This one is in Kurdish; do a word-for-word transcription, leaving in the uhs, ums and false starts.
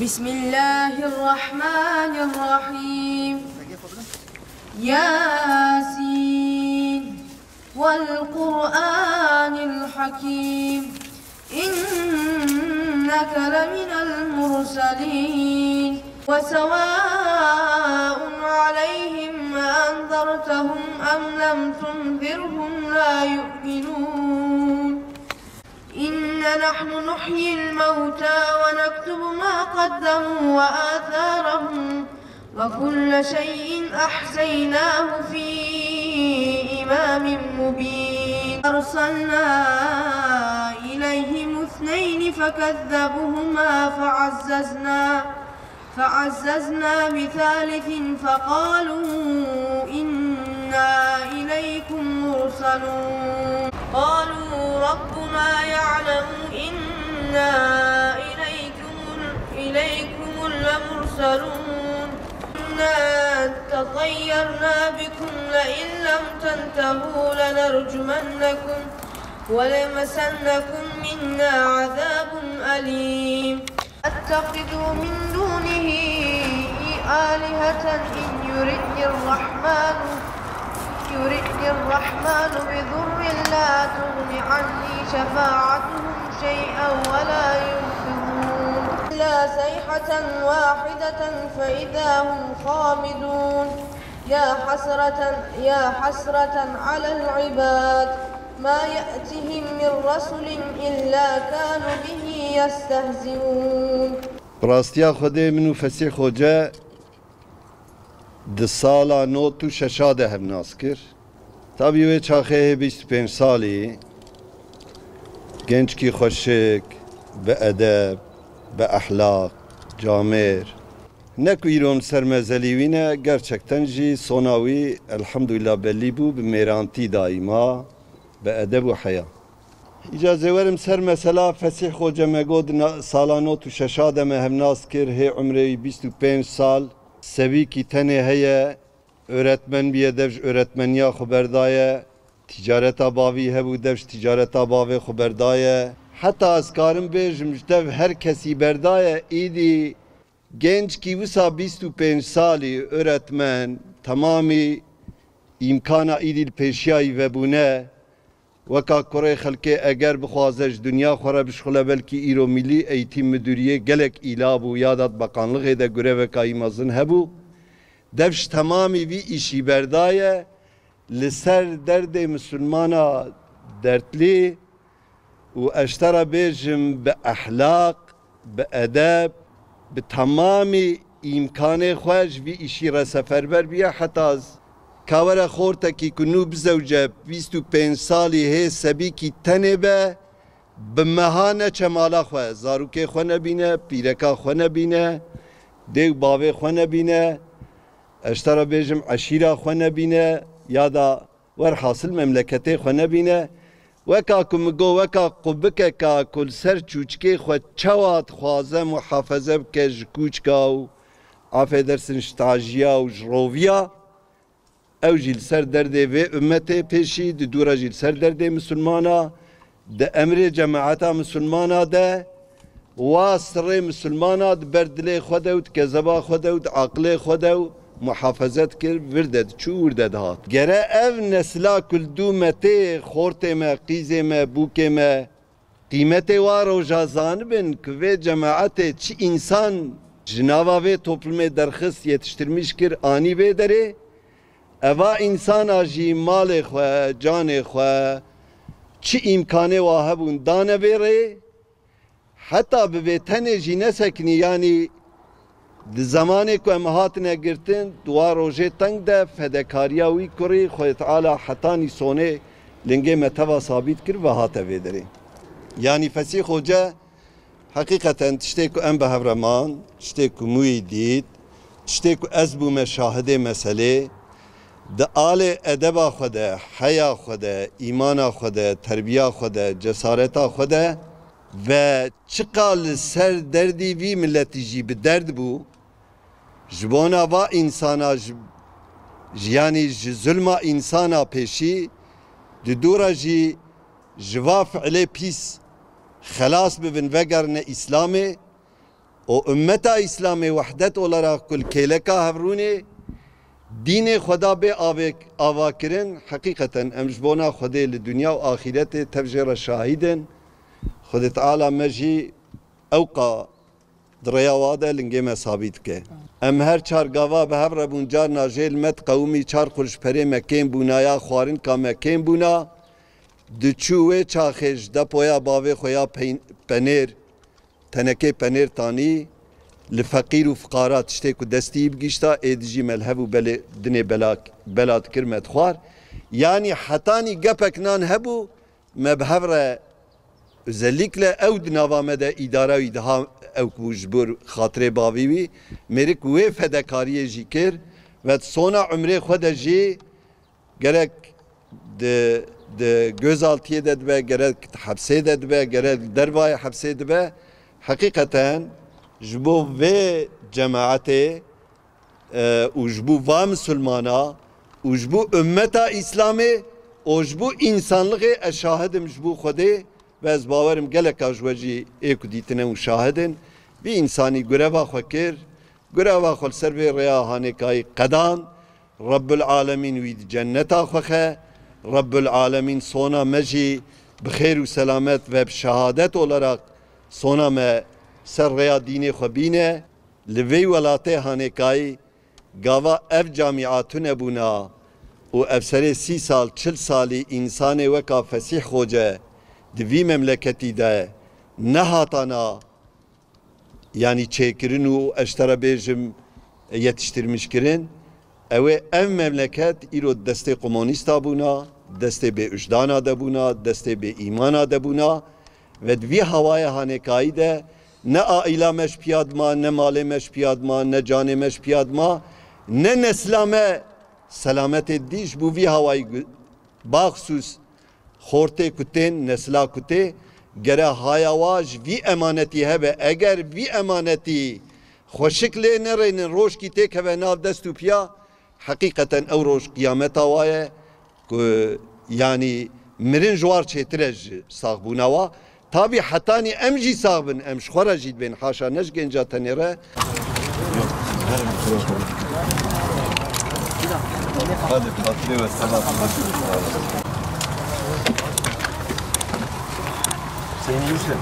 بسم الله الرحمن الرحيم. ياسين والقرآن الحكيم. إنك لمن المرسلين. وسواء عليهم أأنذرتهم أم لم تنذرهم لا يؤمنون. إنا نحن نحيي الموتى ونكتب ما قدموا وآثارهم وكل شيء أحصيناه في إمام مبين. أرسلنا إليهم اثنين فكذبوهما فعززنا فعززنا بثالث فقالوا إنا إليكم مرسلون. قالوا ربنا يعلم إنا إليكم، إليكم لمرسلون. إنا تطيرنا بكم لئن لم تنتهوا لنرجمنكم وليمسنكم منا عذاب أليم. أتخذوا من دونه آلهة إن يردن الرحمن، يردن الرحمن بضر لا تغن عني شفاعتهم شيئا ولا ينقذون. إلا صيحة واحدة فإذا هم خامدون. يا حسرة، يا حسرة على العباد ما يأتيهم من رسول إلا كانوا به يستهزئون. Bi rastiya Xwedê min û Fesîh Xoce di sala nod û şeşa de hevnas kir. Tabî wê çaxê hê bîst û pênc salî, gençkî xweşik, bi edeb, bi ehlaq, camêr. Ne ku îro em ser me zelî wî ne, gerçekten jî sona wî, elhamdulillah, bellî bû, bi mêrantî daîma, bi edeb û heya. Îca zê werim ser mesela Fesîh Xoce, me got, na-, sala nod û şeşa de me hevnas kir, hê umrê wî bîst û pênc sal, sebîkî tenê heye, öğretmen bûye, dev ji öğretmeniya xwe berdaye, tîcareta bavî hebû, dev ji tîcareta bavê xwe berdaye. Heta ez karim bêjim, ji dev her kesî berdaye, îdî gençkî wisa bîst û pênc salî, öğretmen, temamî îmkana îdî li pêşiya wî vebûne. Weka kurê xelkê eger bixwaze ji dinya xwe re bişxule, belkî îro Milî Eğitim Müdüriyê gelek îla bû ya da di beqanlixê de gureveka wî mezin hebû. Dev ji temamî vî îşî berdaye, li ser derdê misilmana dertlî û ez ji te re bêjim, bi ehlaq, bi edeb, bi temamî îmkanê xwe ji vî îşî re seferber bûye, heta z-, ka were xortekî ku nû bizewce, bîst û pênc salî hê sebîkî tenê be, bi meha neçe mala xwe, zarokê xwe nebîne, pîreka xwe nebîne, dê û bavê xwe nebîne, ez ji te re bêjim, eşîra xwe nebîne, ya da werhasil memleketê xwe nebîne. Weka ku min got, weka qubikeka ku li ser çûçikê xwe çawa dixwaze muhafeze bike ji kûçka û, afê dersin, ji tajiya û ji roviya, ew jî li ser derdê vê ummetê pêşî, di dû re jî li ser derdê misilmana, di emrê cemaeta misilmana de, wa sirrê misilmana di ber dilê xwe de û di kezeba xwe de û di aqilê xwe de û muhafeze dikir, vir de diçû, wir de dihat. Gere ev nesila ku li dû me tê, xortê me, qîzê me, bûkê me, qîmetê wa roja zanibin ku vê cemaetê çi însan ji nava vê toplumê derxist, yetiştirmiş kir, anî vê derê, eva însana jî malê xwe, canê xwe, çi îmkanê wa hebûn dane vê rê, heta bi vê tenê jî nesekinî, yanî di zemanê ku em hatine girtin, di wa rojê teng de fedekariya wî kurî Xwedê Teala hetanî sonê lingê me teva sabît kir ve hate vê derê. Yanî Fesîh Xoce heqîqeten tiştê ku em bi hev re man, tiştê ku mûyî dît, tiştê ku ez bûme şahidê meselê, di alê edeba xwe de, heya xwe de, îmana xwe de, terbiya xwe de, cesareta xwe de ve çiqa li ser derdî vî miletî jî bi derd bû, ji bona va însana ji, ji, yanî ji zulma însana pêşî, di dû re jî ji va fiilê pîs xelas bibin, vegerine Îslamê, û ummeta Îslamê wehdet olarak ku li kêleka hevrûnê dînê Xweda bê avêk-, avakirin, heqîqeten em ji bona Xwedê li dinya û axîretê tev jê re şahîd in. Xwedê Teala me jî ewqa di rêya wa de lingê me sabît bike. Em her çar gava bi hev re bûn, carna jê li me diqewimî, çar qurş perê me kêm bûna ya xwarinka me kêm bûna. Diçû wê çaxê ji depoya bavê xwe ya peyn-, penêr, tenekê penêr tanî, li feqîr û fiqara tiştê ku destî bigîşta, êdî jî me li hev û belê dinê bela, bela dikir me dixwar. Yanî hetanî gepek nan hebû, me bi hev re, özellikle ew di nava me de îdara wî diha ew ku ji bo xatirê bavî wî, mêrik wê fedekariyê jî kir, ve sona umrê xwe de jî gerek di, di gözaltiyê de dibe, gerek di hepsê de dibe, gerek dervayê hepsê dibe. Heqîqeten ji bo vê cemaetê, e, û ji bo va misilmana û ji bo ummeta Îslamê û ji bo însanlixê ez şahid im ji bo Xwedê ve ez bawer im geleka ji we jî ê ku dîtine û şahid in. Vî însanî gureva xwe kir, gureva xwe li ser vê rêya hanêkayî qedan. Rebbul Alemîn wî di cenneta xwe xe. Rebbul Alemîn sona me jî bi xêr û selamet ve bi şehadet olarak sona me ser rêya dînê xwe bîne. Li vê welatê hanêkayî gava ev camîa tune bûna û ev serê sî sal, çil salî însanê weka Fesîh Xoce di vî memleketî de nehatana, yanî çêkirin û ez ji te re bêjim yetiştirmiş kirin. Ew ê ev memleket îro destê komunîsta bûna, destê bêwijdana de bûna, destê bêîmana de bûna ve di vî hawayê hanêkayî de ne aîla me ji piya dima, ne malê me ji piya dima, ne canê me ji piya dima, ne nesla me selametê dî ji bo vî hawayî gu-, baxsûs xortê ku tên, nesla ku tê, gere haya wa ji vî emanetî hebe. Eger vî emanetî xweşik lê nerênin, rojkî têkeve nav dest û piya, heqîqeten ew roj qiyameta wa ye ku, yanî, mirin ji war çêtir e ji saxbûna wa. Tabî hetanî em jî sax bin, em ji xwe re jî dibên, haşa ne ji genca tenê re. Hadi, xatirê we, selam. Senin için.